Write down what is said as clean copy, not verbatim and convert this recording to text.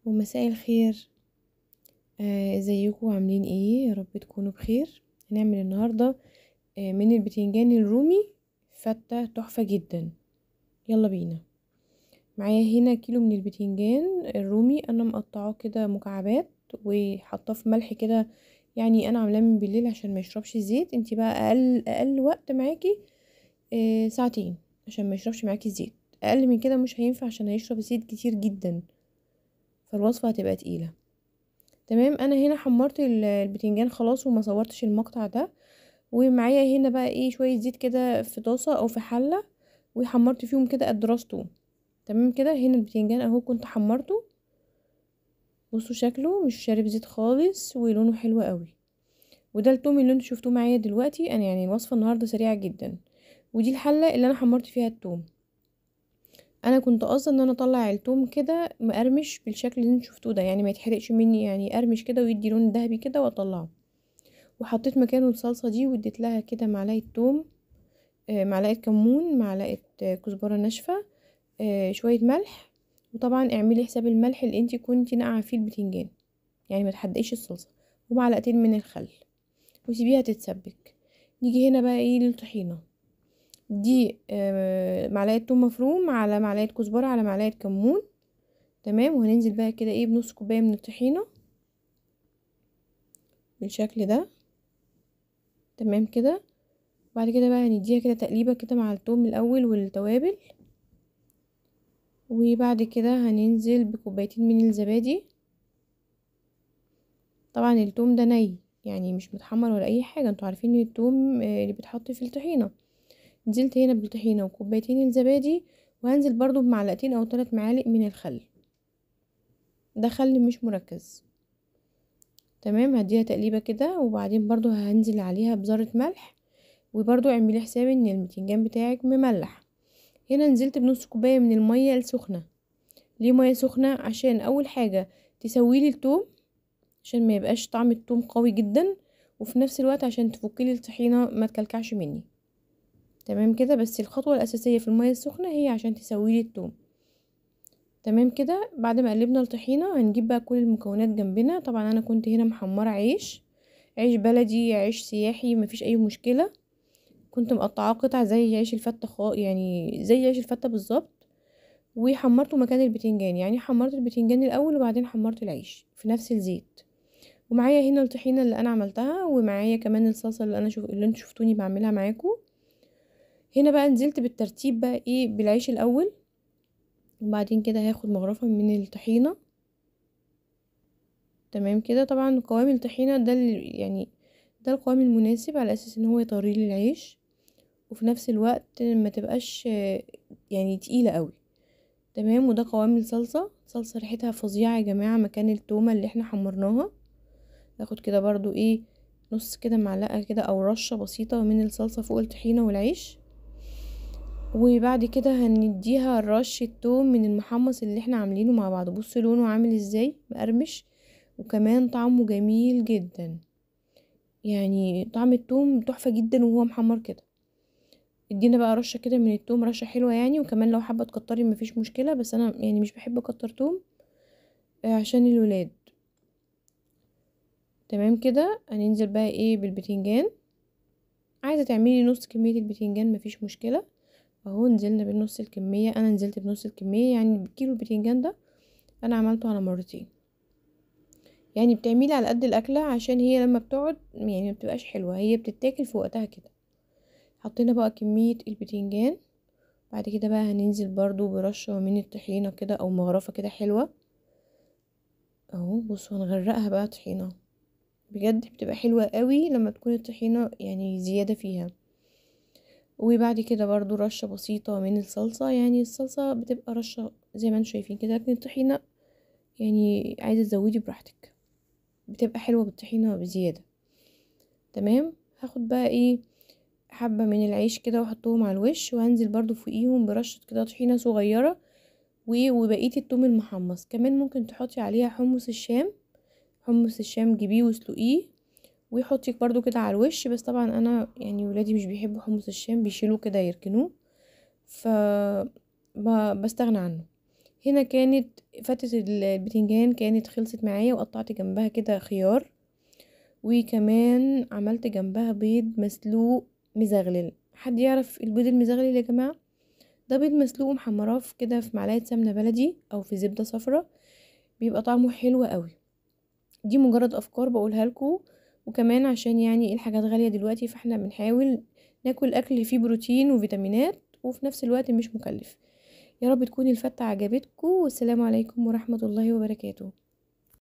ومساء الخير. ازيكم عاملين ايه؟ يا رب تكونوا بخير. هنعمل النهارده من البتنجان الرومي فتة تحفة جدا. يلا بينا. معايا هنا كيلو من البتنجان الرومي، انا مقطعاه كده مكعبات وحطاه في ملح كده، يعني انا عاملاه من بالليل عشان ما يشربش زيت. انتي بقى اقل وقت معاكي ساعتين عشان ما يشربش معاكي زيت، اقل من كده مش هينفع عشان هيشرب زيت كتير جدا، فالوصفه هتبقى تقيلة. تمام. انا هنا حمرت البتنجان خلاص وما صورتش المقطع ده. ومعايا هنا بقى ايه شوية زيت كده في طاسه او في حله، وحمرت فيهم كده قد راس توم. تمام كده. هنا البتنجان اهو كنت حمرته، بصوا شكله مش شارب زيت خالص ولونه حلو قوي. وده التوم اللي انتوا شفتوه معايا دلوقتي. انا يعني الوصفة النهارده سريعة جدا. ودي الحلة اللي انا حمرت فيها التوم. انا كنت قاصده ان انا اطلع التوم كده مقرمش بالشكل اللي انتوا شفتوه ده، يعني ما يتحرقش مني، يعني قرمش كده ويدي لون ذهبي كده واطلعه. وحطيت مكانه الصلصه دي واديت لها كده معلقه توم، معلقه كمون، معلقه كزبره ناشفة، شوية ملح. وطبعا اعملي حساب الملح اللي انتي كنتي ناقعه فيه البتنجان، يعني ما تحدقيش الصلصه، ومعلقتين من الخل، وسيبيها تتسبك. نيجي هنا بقى ايه للطحينه دي، معلقه توم مفروم على معلقه كزبره على معلقه كمون. تمام. وهننزل بقى كده ايه بنص كوباية من الطحينه بالشكل ده. تمام كده. بعد كده بقى هنديها كده تقليبه كده مع التوم الاول والتوابل، وبعد كده هننزل بكوبايتين من الزبادي. طبعا التوم ده ني، يعني مش متحمر ولا اي حاجة، انتوا عارفين ان التوم اللي بيتحط في الطحينه. نزلت هنا بالطحينه وكوبايتين الزبادي، وهنزل برضو بمعلقتين او 3 معالق من الخل، ده خل مش مركز. تمام. هديها تقليبه كده، وبعدين برضو هنزل عليها بذرة ملح. وبرضو اعملي حساب ان البتنجان بتاعك مملح. هنا نزلت بنص كوباية من المية السخنة. ليه مية سخنة؟ عشان اول حاجة تسويلي التوم، عشان ما يبقاش طعم التوم قوي جدا، وفي نفس الوقت عشان تفكيلي الطحينه ما تكلكعش مني. تمام كده. بس الخطوة الاساسية في المية السخنة هي عشان تسويلي التوم. تمام كده. بعد ما قلبنا الطحينه هنجيب بقى كل المكونات جنبنا. طبعا انا كنت هنا محمرة عيش، عيش بلدي، عيش سياحي، مفيش اي مشكلة. كنت مقطعاه قطع زي عيش الفته، يعني زي عيش الفته بالظبط، وحمرته مكان البتنجان. يعني حمرت البتنجان الاول وبعدين حمرت العيش في نفس الزيت. ومعايا هنا الطحينه اللي انا عملتها، ومعايا كمان الصلصه اللي انا اللي انتوا شفتوني بعملها معاكم. هنا بقى نزلت بالترتيب بقى ايه بالعيش الاول، وبعدين كده هاخد مغرفه من الطحينه. تمام كده. طبعا قوام الطحينه ده يعني ده القوام المناسب على اساس ان هو يطري لي العيش، وفي نفس الوقت ما تبقاش يعني تقيلة قوي. تمام. وده قوام الصلصه. صلصه ريحتها فظيعة يا جماعة مكان التومه اللي احنا حمرناها. ناخد كده برضو ايه نص كده معلقه كده او رشه بسيطة من الصلصه فوق الطحينه والعيش. وبعد كده هنديها رشه توم من المحمص اللي احنا عاملينه مع بعض. بصوا لونه عامل ازاي، مقرمش، وكمان طعمه جميل جدا، يعني طعم التوم تحفة جدا وهو محمر كده. ادينا بقى رشه كده من التوم، رشه حلوة يعني. وكمان لو حابة تكتري مفيش مشكلة، بس انا يعني مش بحب اكتر توم عشان الولاد. تمام كده. هننزل بقى ايه بالبتنجان. عايزه تعملي نص كمية البتنجان مفيش مشكلة، اهو نزلنا بالنص الكمية. انا نزلت بنص الكمية، يعني كيلو البتنجان ده انا عملته على مرتين. يعني بتعملي على قد الاكلة عشان هي لما بتقعد يعني ما بتبقاش حلوة، هي بتتاكل في وقتها كده. حطينا بقى كمية البتنجان. بعد كده بقى هننزل برضو برشه من الطحينه كده او مغرفه كده حلوة اهو. بصوا هنغرقها بقى طحينه، بجد بتبقى حلوة قوي لما تكون الطحينه يعني زيادة فيها. وبعد كده برضو رشه بسيطة من الصلصه، يعني الصلصه بتبقى رشه زي ما انتم شايفين كده، لكن الطحينه يعني عايزه تزودي براحتك، بتبقى حلوة بالطحينه بزيادة. تمام. هاخد بقى ايه حبه من العيش كده واحطهم على الوش، وهنزل برضو فوقيهم برشه كده طحينه صغيرة وبقية التوم المحمص. كمان ممكن تحطي عليها حمص الشام، حمص الشام جيبيه واسلقيه وحطي برضو كده على الوش. بس طبعا انا يعني ولادي مش بيحبوا حمص الشام، بيشيلوه كده يركنوه، ف بستغنى عنه. هنا كانت فتة البتنجان كانت خلصت معايا، وقطعت جنبها كده خيار، وكمان عملت جنبها بيض مسلوق مزغلل. حد يعرف البيض المزغلل يا جماعة؟ ده بيض مسلوق ومحمراه كده في معلقه سمنه بلدي او في زبدة صفرا، بيبقى طعمه حلو قوي. دي مجرد افكار بقولها لكم، وكمان عشان يعني الحاجات غالية دلوقتي، فاحنا بنحاول ناكل اكل فيه بروتين وفيتامينات وفي نفس الوقت مش مكلف. يا رب تكون الفتة عجبتكم، والسلام عليكم ورحمة الله وبركاته.